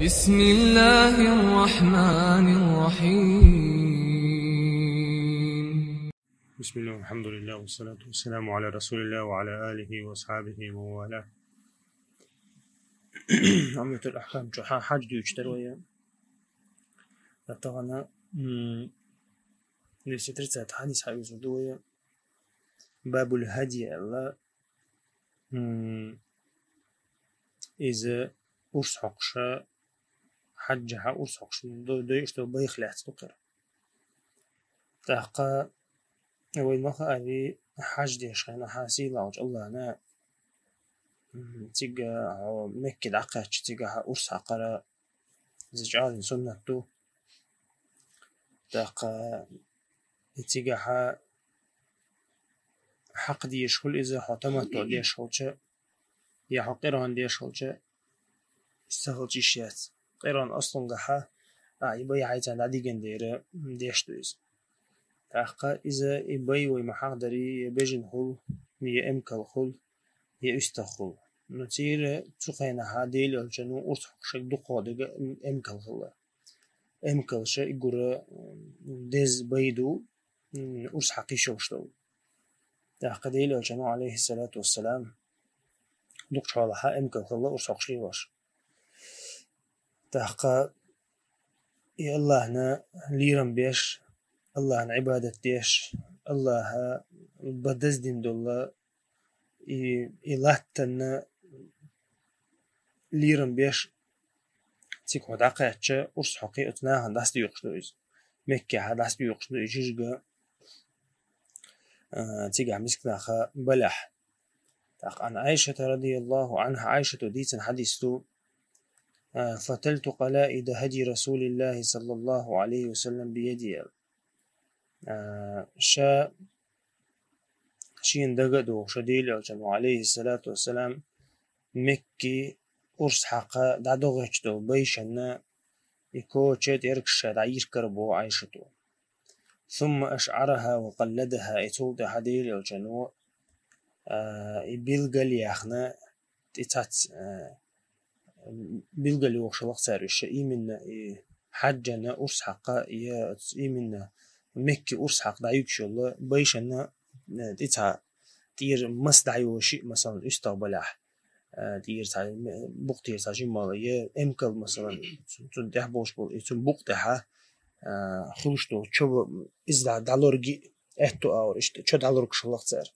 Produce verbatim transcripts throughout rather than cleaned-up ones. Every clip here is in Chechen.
بسم الله الرحمن الرحيم. بسم الله والحمد لله والصلاة والسلام على رسول الله وعلى آله وأصحابه ومن والاه. عمدة الأحكام чу хьа-, хьадж дуьйцуш дара вай. Тахана, м, двести тридцатый хьадис хьаоьцур ду вай. باب الهدي аьлла, м, иза урс хьокхуш, хьаджахьа урс хьокхуш, до-, дойуш долу байх лаьцна ду кхера. ТӀаккха вай ма хаара, хьадж деш хенахь сийлахьчу Аллахьна, м, цига хьо Мекке дӀакхаьчча, цигахьа урс хьакхара иза чӀагӀлина суннат ду. ТӀаккха и цигахьа хьакха дезаш хуьлу иза, хьо таматтуӀ деш хилча, я хьо къиран деш хилча, ца хилча йиш яц. Къиран аслунгахьа, а, и бай хьайца дӀадиган дера деш ду иза. ТӀаккха иза и бай вай ма хьахдарий, я бежана хуьлу, я эмкал хуьлу, я уьстагӀ хуьлу. Ну, цигара цу хенахьа Дела аьлча, ну, урс хьокхуш дукхаха дерг эмкал хилла. Эмкалш и гура, м, деза бай ду, м, урс хьакха йиш йолуш долу. ТӀаккха Дела аьлча, ну, алейхиссалату вассалам, дукхачу хьолахьа эмкал хилла урс хьокхуш лелош. ТӀаккха и Аллахьна лерам беш, Аллахьна Ӏибадат деш, Аллахьа бан даздина долу и, и латтанна лерам беш, цига хьо дӀакхаьчча, урс хьокхий оцу нахана дӀасадоькъуш ду иза. Меккехьа дӀасадоькъуш ду и жижиг, а, цигахь мисканаха балехь. ТӀаккха Ӏан Ӏайшата радияллаху Ӏанха, Ӏайшата дийцина хьадис ду, а, فتلت قلائد هدي رسول الله صلى الله عليه وسلم بيدي. А, ша шена дага а догӀуш, Дела аьлча, ну, алейхиссалату вассалам, Мекки урс хьакха дӀадохуьйтуш долу байшанна и коча тӀергаш ша дӀайиркара боху Ӏайшата. ثم أشعرها وقلدها, и цул тӀаьхьа Дела аьлча, ну, а, и билгал яхна, тӀе цац, а, билгал йохуш хилла цара уьш, именно и хьаджана урс хьакха, я именно Мекки урс хьакха дӀаюьгуш йолу байшанна, а, тӀе цхьа тӀера маса дӀайоши, масалан, уьстагӀ балехь, а, тӀера цхьа, букъ тӀера цхьа жимма, я эмкал, масалан, цу-, цунна тӀехь болуш болу, и цунна букъ тӀехьа, а, хуьлуш долу чо, иза дӀа-, дӀалорги аьтту агӀор, иштта чо дӀалоргуш хилла цара.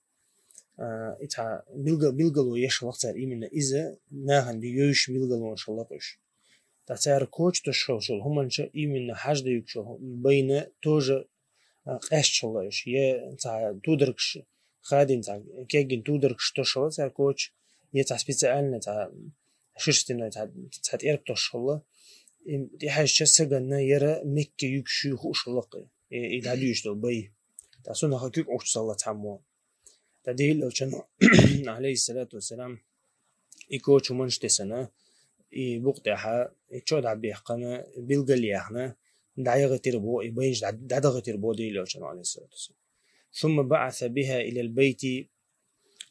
А, и цхьа билга-, билгало еш хилла цара, именно иза нахана бен йовзуш билгалонаш хилла уьш. Ткъа цара коча тосуш хилла хӀуманаш, именно хьаджда юьгуш йолу байна тоже, а, къаьсташ хилла уьш. Я цхьа тударгаш, хадийна цхьа кегийна тударгаш тосуш хилла цара коча, я цхьа специально цхьа шерстяной цхьа, цхьа тӀерг тосуш хилла. И тӀехьаьжча саганна яра Мекке юьгуш ю хууш хилла-кх и, и дӀадуьйш долу бай. Ткъа цунах куьг Ӏуттуш хилла цхьаммо. Ткъа Дела аьлча, ну, алейхиссалату вассалам, и коча хӀуманаш тесна, и букъ тӀехьа, и чо дӀабехкана, билгал яхна, дӀаяхийтира боху, и байнаш дӀа-, дӀадахийтира боху Дела аьлча, ну, алейхиссалату вассалам. ثم بعث بها إلى البيت,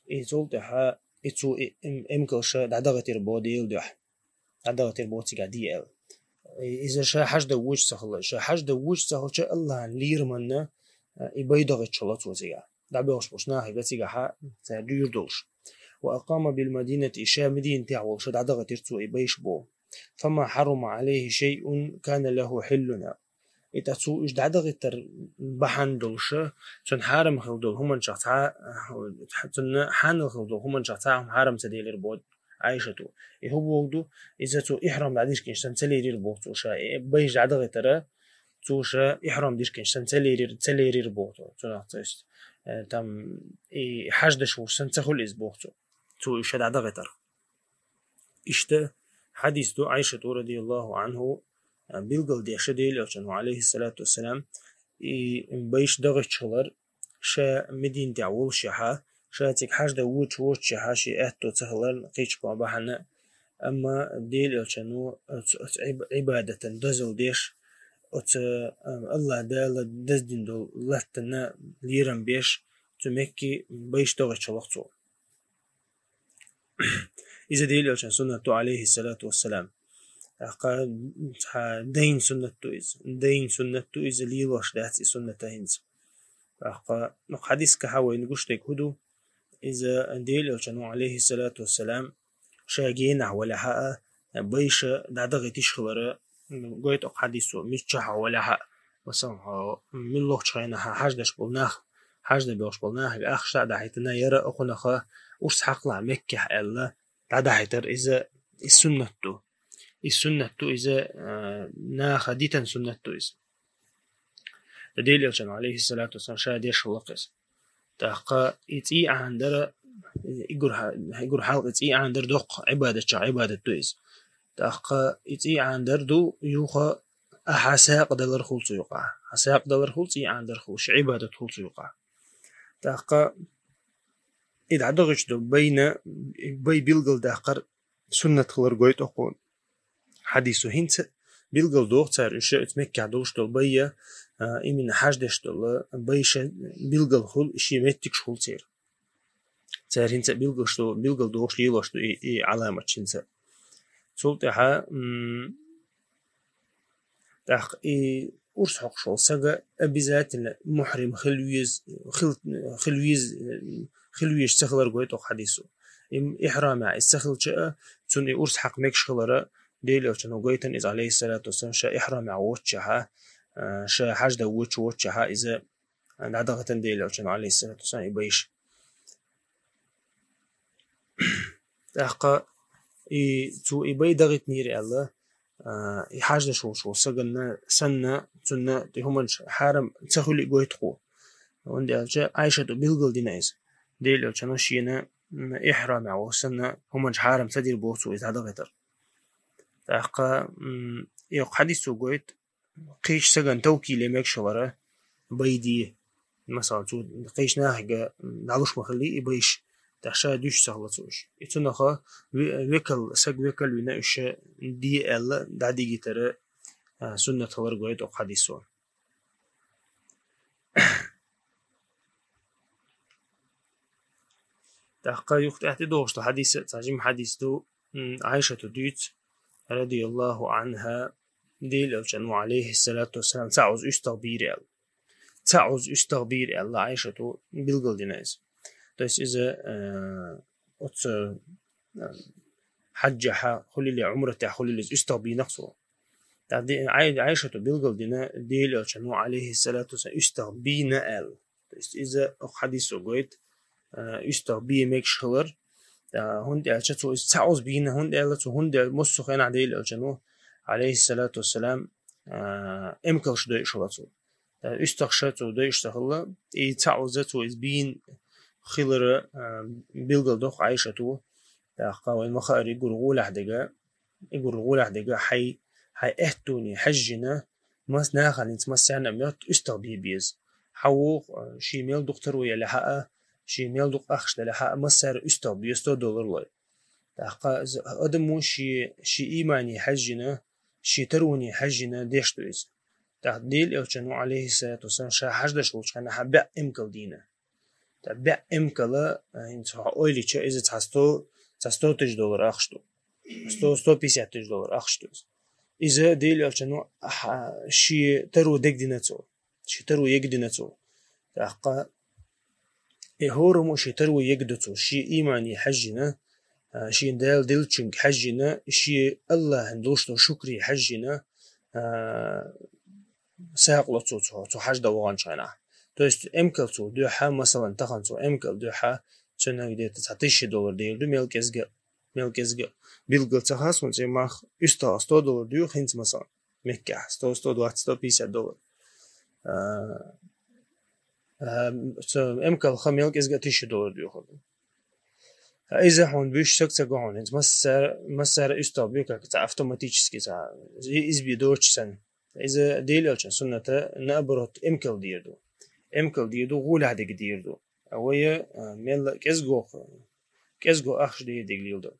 и цул тӀаьхьа и цу и-, эм-, эмкалша дӀадахийтира боху Делан дуьхьа. ДӀадахийтира боху цигахь де аьлла. И-, иза ша хьаджда вуьйцуш ца хилла. Ша хьаджда вуьйцуш ца хилча, Аллахьан лераманна, а, и бай дахийтуш хилла цо цигахь. ДӀабоьлхуш болчу нахе цигахьа цара дуьйр долуш. وأقام بالمدينة, и ша Мединатехь волуш дӀадахийтира цо и байш боху. فما حرم عليه شيء كان له حلا. И тӀаккха цо уьш дӀадахийтар бахьана долуш, цунна хьарам хилла долу хӀуманашах цхьа, цунна хьанал хилла долу хӀуманашах цхьа а хӀума хьарам ца делира боху Ӏайшата. И хӀун боху ду, иза цо ихьрам дӀадиркинчу санна ца лерира боху цо ша, и байш дӀадахийтара, цо ша ихьрам диркинчу санна ца лерира, ца лерира боху цо. Цунах цо, э, там, и хьадждаш волуш санна ца хуьлу иза боху цо. Цо уьш ша дӀадахийтар. Иштта хьадис ду Ӏайшата радияллаху Ӏанху, а, билгал деш Дела аьлча, ну, алейхиссалату вассалам, и байш дахийтуш хилар, ша Мединатехь волушехьа, ша цига хьаджда вуьйцуш воцушехьа, шен аьтто ца хиларна кхечу бахьана, амма Дела аьлча, ну, оцу, оцу Ӏиб-, Ӏибадатан дозалла деш, оцу, а, Аллахь Дала даздина долу латтана лерам беш, цу Мекки байш дахийтуш хилла-кх цо. Иза Дела аьлчан суннат ду, алейхиссалату вассалам. ТӀаккха цхьа дайн суннат ду иза. Дайн суннат ду иза, лелош дац и сунната хӀинца. ТӀаккха, ну, хьадисгахьа вайна гуш дерг хӀун ду? Иза Дела Элчано, алейхиссалату вассалам, ша генахь валахьа а, байша дӀадахийта йиш хилара, м, гойту хьадисо, миччахьа валахьа а, масалан, хьо миллахчу хенахьа хьаждаш болу нах, хьажда болуш болу нахага ахча дӀадахьийтина, яра окхунах урс хьакхалахь Меккехь аьлла, дӀадахьийтар иза, и суннат ду. И суннат ду иза, а, наха дитан суннат ду иза. Ткъа Дела Элчано, алейхиссалату вассалам, ша деш хилла-кх иза. ТӀаккха и цӀий Ӏанадара, и гур хьа-, и гур хьалкъе цӀий Ӏанадара доккха Ӏибадатчех Ӏибадат ду иза. ТӀаккха и цӀий Ӏанадар ду, юха ахьа сагӀа далар хуьлу цу юкъахь. Хьан сагӀа далар хуьлу, цӀий Ӏанадар хуьлу, ши Ӏибадат хуьлу цу юкъахь. ТӀаккха и дӀадахийта долу байна, бай билгалдаккхар суннат хилар гойту окху хьадисо. ХӀинца билгалдоху цара уьш, оцу Меккехь долуш долу бай, а, именно хьаждеш долу байша билгал хуьлу, шен меттигаш хуьлу церан. Цара хӀинца билгалш ду, билгалдохуш лелош ду и, и Ӏаламаташ хӀинца. Цул тӀаьхьа, м, тӀаккха и урс хьокхуш волу сага обязательно мухьрим хила веза, хила, хила веза, хила везаш ца хилар гойту окху хьадисо. И ихьрамехь иза ца хилча а, цунна и урс хьакха мегаш хилара, Дела Элчано гойту иза, алейхиссалату вассалам, ша ихьрамехь воцучохь, а, ша хьажда воцуш воцучохь иза дӀадахийтина Дела Элчано, алейхиссалату вассалам, и байша. ТӀаккха и, цо и бай дахийтинера аьлла, а, и хьаждеш волуш волу сагана санна, цунна тӀе хӀуманаш хьарам ца хуьлу и гойту кхо. ХӀунда аьлча Ӏайшата билгалдина иза. Дела Элчано шена, м, ихьрамехь волуш санна, хӀуманаш хьарам ца дира боху цо иза дӀадахийтар. ТӀаккха, м, и хьадисо гойту, кхечу сагана тавкил е мегаш хилара, бай де. Масала, цо кхечу нахе дӀалуш ма хиллий и байш, тӀаккха ша дуьйш ца хилла цо уьш. И цунах ве-, векал, саг векал вина уьш де аьлла, дӀадигийтара, а, суннат хилар гойту окху хьадисо. ТӀаккха юха тӀаьхьа тӀедогӀуш долу хьадис, цхьа жима хьадис ду, м, Ӏайшата дуьйцу, радияллаху анхьа, Дела Элчано, алейхиссалату вассалам, цхьа уьстагӀ бийр аьлла. Цхьа уьстагӀ бийр аьлла, Ӏайшата билгалдина иза. То есть иза, э, оцу, э, хьаджехь хуьлийла, Ӏумратехь хуьлийла иза уьстагӀ бийна-кх цо. ТӀаккха де-, Ӏай-, Ӏайшата билгалдина, Дела Элчано, алейхиссалату вассалам, уьстагӀ бийна аьлла. То есть иза окху хьадисо гойту, а, уьстагӀ бе мегаш хилар. А, хӀунда аьлча цо иза цхьа уьстагӀ бийна, хӀунда аьлла цо, хӀунда аьлла массо а хенахь Дела Элчано, алейхиссалату вассалам, а, эмкалш дойуш хилла цо. А, уьстагӀ ша цо дойуш ца хилла, и цхьа уьстагӀ цо иза бийна хилара, а, билгалдоккху Ӏайшата. ТӀаккха вайн ма-хаъара, и гур гӀолехь дерг, и гур гӀолехь дерг хьайн, хьайн аьттоне хьаьжжина, мас-, нахана хӀинца массарна а моьтту уьстагӀ бе беза. Хьан воху, а, шен мел дукха таро ялахь а, шен мел дукха ахча далахь а, массара уьстагӀ бе, сто доллар лой. ТӀаккха з-, адамо шен, шен иймане хьаьжжина, шен тароне хьаьжжина деш ду иза. ТӀаккха Дела Элчано, алейхиссалату вассалам, ша хьаждеш волчу хенахь бӀе эмкал дийна. ТӀаккха бӀе эмкала, а, хӀинца хьо ойла йича, иза цхьа сто, цхьа сто тысяч доллар ахча ду. Сто, сто пятьдесят тысяч доллар ахча ду иза. Иза Дела Элчано, аха, шен таро дегдина цо. Шен таро егдина цо. ТӀаккха и хӀораммо шен таро егду цо. Шен иймане хьаьжжина, а, шен Дала деллачуьнга хьаьжжина, шен Аллахьан долуш долу шукре хьаьжжина, а, сагӀа ло цо, цо, цо хьажда ваханчу хенахь. То есть эмкал цо дуьхьа, масалан, тахана цо эмкал дуьхьа, цуьнан где-то цхьа тысяча доллар дер ду, мел кӀезга, мел кӀезга. Билггал ца хаьа суна цӀе мах, уьстагӀа сто доллар дуьйху хӀинца, масалан, Меккехь. Сто, сто двадцать, сто пятьдесят доллар. А, а, цо эмкалха мел кӀезга тысяча доллар дуьйхур ду. А иза хьуна буьйш саг ца го хьуна, хӀинца массара, массара уьстагӀ бу, как цхьа автоматически цхьа, и-, иза бен доцуш санна. Иза Дела Элчан сунната, наоборот, эмкал дийр ду. Эмкал дийр ду, гӀолехь дерг дийр ду. А вай, а, мелла кӀезгох, кӀезго ахча дийр дерг лийр ду.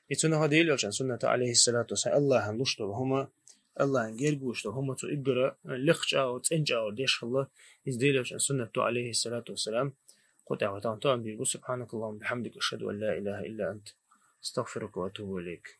И цунах Дела Элчан сунната, алейхиссалату вассалам, Аллахьан луш долу хӀума, Аллахьан герга вуш долу хӀума цо уггара лекха чӀагӀо, цӀена чӀагӀо деш хилла, иза Дела Элчан суннат ду, алейхиссалату вассалам. Кху тӀехь ватан тоам бийр бу. Субханакаллахумма бихамдика, ашхаду ан ла илаха илла ант, астагфирука ва атубу илейк.